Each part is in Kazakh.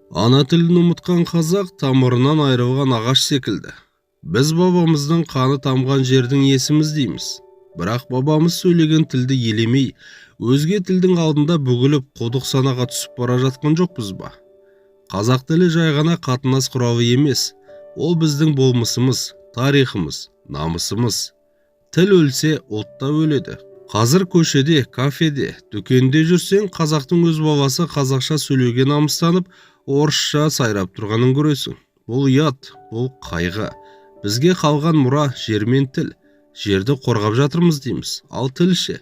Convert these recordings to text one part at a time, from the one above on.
Ана тілін ұмытқан қазақ тамырынан айырылған ағаш секілді. Біз бабамыздың қаны тамған жердің иесіміз дейміз. Бірақ бабамыз сөйлеген тілді елемей, өзге тілдің алдында бүгіліп, құлдық санаға түсіп бара жатқан жоқпыз ба? Қазақ тілі жай ғана қатынас құралы емес, ол біздің болмысымыз, тарихымыз, намысымыз. Тіл өлсе, ұлт та өледі. Қазір көшеде, кафеде, дүкенде жүрсең, қазақтың өз баласы қазақша сөйлеуге намыстанып, орысша сайрап тұрғанын көресің. Бұл ұят, бұл қайғы. Бізге қалған мұра жер мен тіл. Жерді қорғап жатырмыз дейміз, ал тіл ше?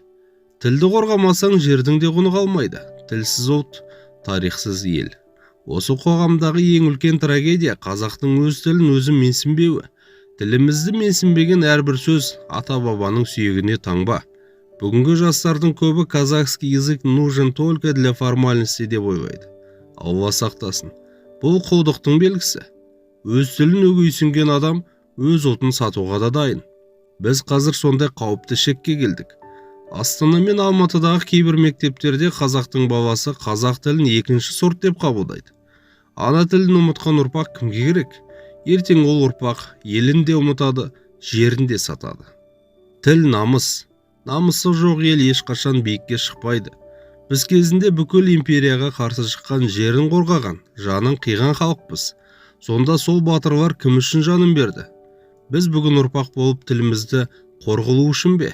Тілді қорғамасаң, жердің де құны қалмайды. Тілсіз ұлт, тарихсыз ел. Осы қоғамдағы ең үлкен трагедия — қазақтың өз тілін өзі менсінбеуі. Тілімізді менсінбеген әрбір сөз ата-бабаның сүйегіне таңба. Бүгінгі жастардың көбі «казахский язык нужен только для формальности» деп ойлайды. Алла сақтасын. Бұл құлдықтың белгісі. Өз тілін өгейсінген адам өз ұлтын сатуға да дайын. Біз қазір сондай қауіпті шекке келдік. Астана мен Алматыдағы кейбір мектептерде қазақтың баласы қазақ тілін екінші сорт деп қабылдайды. Ана тілін ұмытқан ұрпақ кімге керек? Ертең ол ұрпақ елін де ұмытады, жерін де сатады. Тіл — намыс. Намысы жоқ ел ешқашан биікке шықпайды. Біз кезінде бүкіл империяға қарсы шыққан, жерін қорғаған, жанын қиған халықпыз. Сонда сол батырлар кім үшін жанын берді? Біз бүгін ұрпақ болып тілімізді қор қылу үшін бе?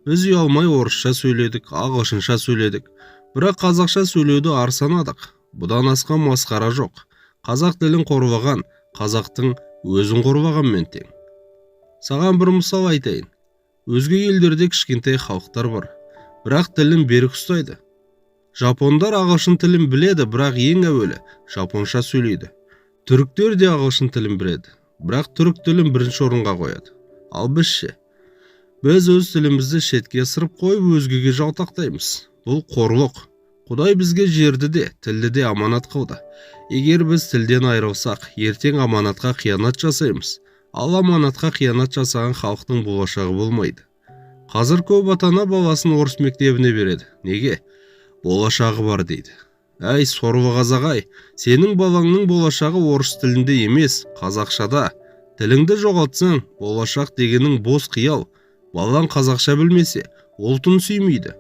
Біз ұялмай орысша сөйледік, ағылшынша сөйледік, бірақ қазақша сөйлеуді ар санадық. Бұдан асқан масқара жоқ. Қазақ тілін қорлаған қазақтың өзін қорлағанмен тең. Саған бір мысал айтайын. Өзге елдерде кішкентай халықтар бар, бірақ тілін берік ұстайды. Жапондар ағылшын тілін біледі, бірақ ең әуелі жапонша сөйлейді. Түріктер де ағылшын тілін біледі, бірақ түрік тілін бірінші орынға қояды. Ал біз ше? Біз өз тілімізді шетке ысырып қойып, өзгеге жалтақтаймыз. Бұл қорлық. Құдай бізге жерді де, тілді де аманат қылды. Егер біз тілден айырылсақ, ертең аманатқа қиянат жасаймыз. Ал аманатқа қиянат жасаған халықтың болашағы болмайды. Қазір көп ата ана баласын орыс мектебіне береді. Неге? Болашағы бар дейді. Әй, сорлы қазақ ай, сенің балаңның болашағы орыс тілінде емес, қазақшада. Тіліңді жоғалтсаң, болашақ дегенің бос қиял. Балаң қазақша білмесе, ұлтын сүймейді.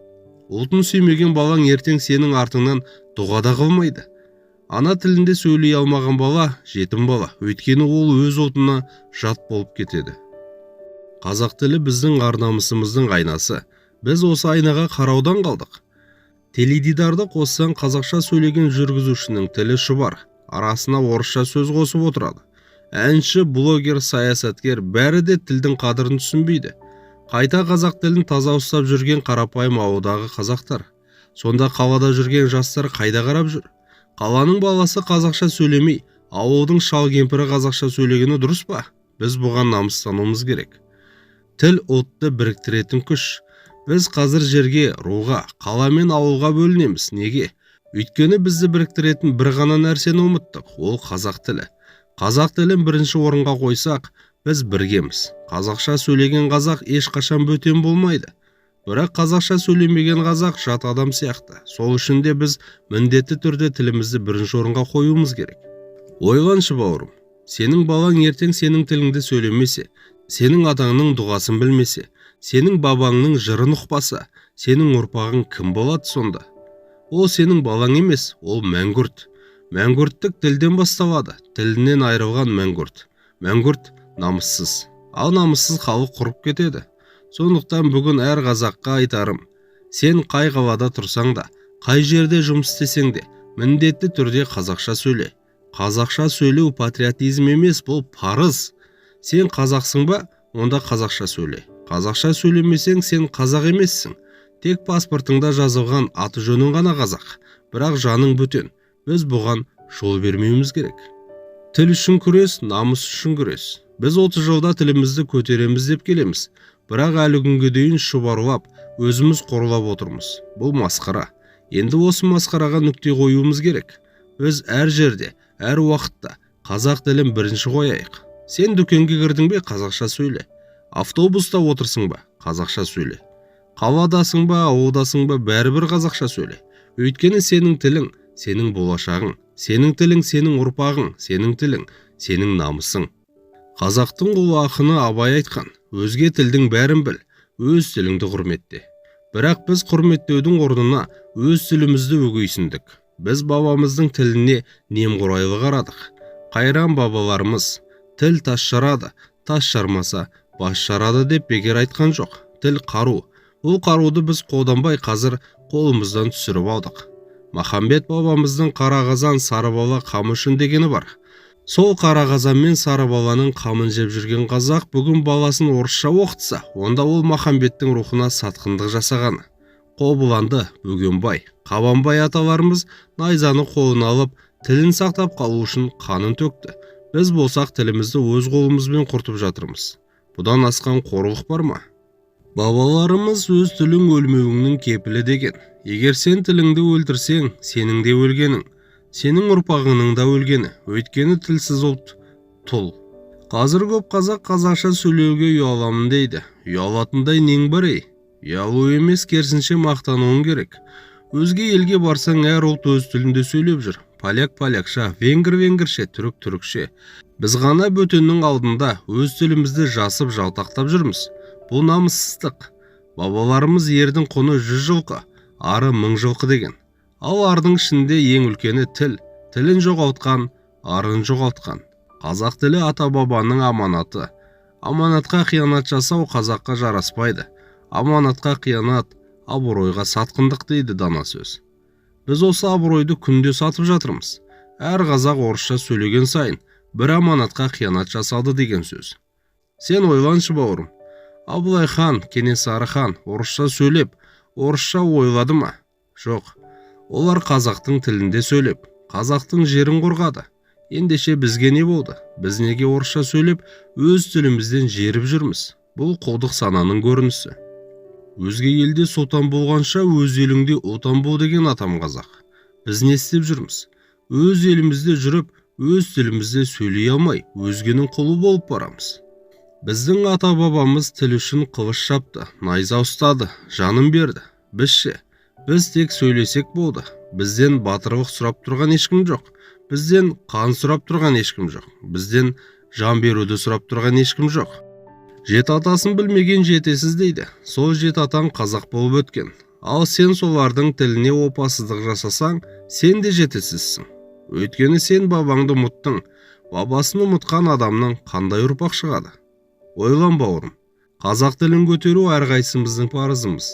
Ұлтын сүймеген балаң ертең сенің артыңнан дұға да қылмайды. Ана тілінде сөйлей алмаған бала — жетім бала, өйткені ол өз ұлтына жат болып кетеді. Қазақ тілі — біздің ар намысымыздың айнасы. Біз осы айнаға қараудан қалдық. Теледидарды қоссаң, қазақша сөйлеген жүргізушінің тілі шұбар, арасына орысша сөз қосып отырады. Әнші, блогер, саясаткер — бәрі де тілдің қадірін түсінбейді. Қайта қазақ тілін таза ұстап жүрген қарапайым ауылдағы қазақтар? Сонда қалада жүрген жастар қайда қарап жүр? Қаланың баласы қазақша сөйлемей, ауылдың шал кемпірі қазақша сөйлегені дұрыс па? Біз бұған намыстануымыз керек. Тіл — ұлтты біріктіретін күш. Біз қазір жерге, руға, қала мен ауылға бөлінеміз. Неге? Өйткені бізді біріктіретін бір ғана нәрсені ұмыттық, ол — қазақ тілі. Қазақ тілін бірінші орынға қойсақ, біз біргеміз. Қазақша сөйлеген қазақ ешқашан бөтен болмайды, бірақ қазақша сөйлемеген қазақ жат адам сияқты. Сол үшін де біз міндетті түрде тілімізді бірінші орынға қоюымыз керек. Ойланшы, бауырым, сенің балаң ертең сенің тіліңді сөйлемесе, сенің атаңның дұғасын білмесе, сенің бабаңның жырын ұқпаса, сенің ұрпағың кім болады сонда? Ол сенің балаң емес, ол мәңгүрт. Мәңгүрттік тілден басталады. Тілінен айырылған мәңгүрт. Мәңгүрт намыссыз, ал намыссыз халық құрып кетеді. Сондықтан бүгін әр қазаққа айтарым: сен қай қалада тұрсаң да, қай жерде жұмыс істесең де, міндетті түрде қазақша сөйле. Қазақша сөйлеу патриотизм емес, бұл парыз. Сен қазақсың ба? Онда қазақша сөйле. Қазақша сөйлемесең, сен қазақ емессің. Тек паспортыңда жазылған аты жөнің ғана қазақ, бірақ жаның бөтен. Біз бұған жол бермеуіміз керек. Тіл үшін күрес — намыс үшін күрес. Біз 30 жылда тілімізді көтереміз деп келеміз, бірақ әлі күнге дейін шұбарлап, өзіміз қорлап отырмыз. Бұл масқара. Енді осы масқараға нүкте қоюымыз керек. Біз әр жерде, әр уақытта қазақ тілін бірінші қояйық. Сен дүкенге кірдің бе? Қазақша сөйле. Автобуста отырсың ба? Қазақша сөйле. Қаладасың ба, ауылдасың ба, бәрібір қазақша сөйле. Өйткені сенің тілің — сенің болашағың. Сенің тілің – сенің ұрпағың, сенің тілің – сенің намысың. Қазақтың ұлы ақыны Абай айтқан: «Өзге тілдің бәрін біл, өз тіліңді құрметте». Бірақ біз құрметтеудің орнына өз тілімізді өгейсіндік. Біз бабамыздың тіліне немқұрайлы қарадық. Қайран бабаларымыз «Тіл тас жарады, тас жармаса, бас жарады» деп бекер айтқан жоқ. Тіл – қару. Бұл қаруды біз қолданбай, қазір қолымыздан түсіріп алдық. Махамбет бабамыздың «Қара қазан, сары бала қамы үшін» дегені бар. Сол қара қазан мен сары баланың қамын жеп жүрген қазақ бүгін баласын орысша оқытса, онда ол Махамбеттің рухына сатқындық жасағаны. Қобыланды, Бөгенбай, Қабанбай аталарымыз найзаны қолына алып, тілін сақтап қалу үшін қанын төкті. Біз болсақ, тілімізді өз қолымызбен құртып жатырмыз. Бұдан асқан қорлық бар ма? Бабаларымыз «Өз тілің – өлмеуіңнің кепілі» деген. Егер сен тіліңді өлтірсең, сенің де өлгенің, сенің ұрпағыңның да өлгені. Өйткені тілсіз ұлт – тұл. Қазір көп қазақ «Қазақша сөйлеуге ұяламын» дейді. Ұялатындай нең бар, ей? Ұялу емес, керісінше мақтануың керек. Өзге елге барсаң, әр ұлт өз тілінде сөйлеп жүр: поляк полякша, венгр венгрше, түрік түрікше. Біз ғана бөтеннің алдында өз тілімізді жасып, жалтақтап жүрміз. Бұл намыссыздық. Бабаларымыз «Ердің құны 100 жылқы, ары 1000 жылқы» деген. Ал ардың ішінде ең үлкені – тіл. Тілін жоғалтқан – арын жоғалтқан. Қазақ тілі – ата бабаның аманаты. Аманатқа қиянат жасау қазаққа жараспайды. «Аманатқа қиянат – абыройға сатқындық» дейді дана сөз. Біз осы абыройды күнде сатып жатырмыз. Әр қазақ орысша сөйлеген сайын бір аманатқа қиянат жасалды деген сөз. Сен ойланшы, бауырым. Абылай хан, Кенесары хан орысша сөйлеп, орысша ойлады ма? Жоқ, олар қазақтың тілінде сөйлеп, қазақтың жерін қорғады. Ендеше бізге не болды? Біз неге орысша сөйлеп, өз тілімізден жеріп жүрміз? Бұл құлдық сананың көрінісі. «Өзге елде сұлтан болғанша, өз еліңде ұлтан бол» деген атам қазақ. Біз не істеп жүрміз? Өз елімізде жүріп, өз тілімізде сөйлей алмай, өзгенің құлы болып барамыз. Біздің ата бабамыз тіл үшін қылыш шапты, найза ұстады, жанын берді. Біз ше? Біз тек сөйлесек болды. Бізден батырлық сұрап тұрған ешкім жоқ, бізден қан сұрап тұрған ешкім жоқ, бізден жан беруді сұрап тұрған ешкім жоқ. «Жеті атасын білмеген жетесіз» дейді. Сол жеті атаң қазақ болып өткен. Ал сен солардың тіліне опасыздық жасасаң, сен де жетесізсің. Өйткені сен бабаңды ұмыттың. Бабасын ұмытқан адамның қандай ұрпақ шығады? Ойлан, бауырым. Қазақ тілін көтеру – әрқайсымыздың парызымыз.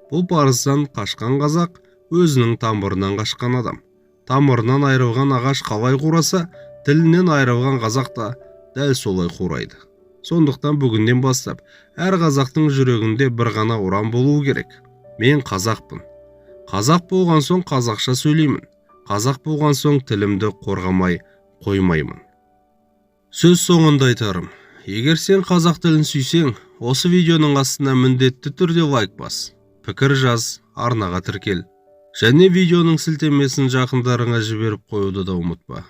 Бұл парыздан қашқан қазақ – өзінің тамырынан қашқан адам. Тамырынан айырылған ағаш қалай қураса, тілінен айырылған қазақ та дәл солай қурайды. Сондықтан бүгіннен бастап әр қазақтың жүрегінде бір ғана ұран болуы керек: «Мен қазақпын. Қазақ болған соң, қазақша сөйлеймін. Қазақ болған соң, тілімді қорғамай қоймаймын». Сөз соңында айтарым: егер сен қазақ тілін сүйсең, осы видеоның астына міндетті түрде лайк бас, пікір жаз, арнаға тіркел және видеоның сілтемесін жақындарыңа жіберіп қоюды да ұмытпа.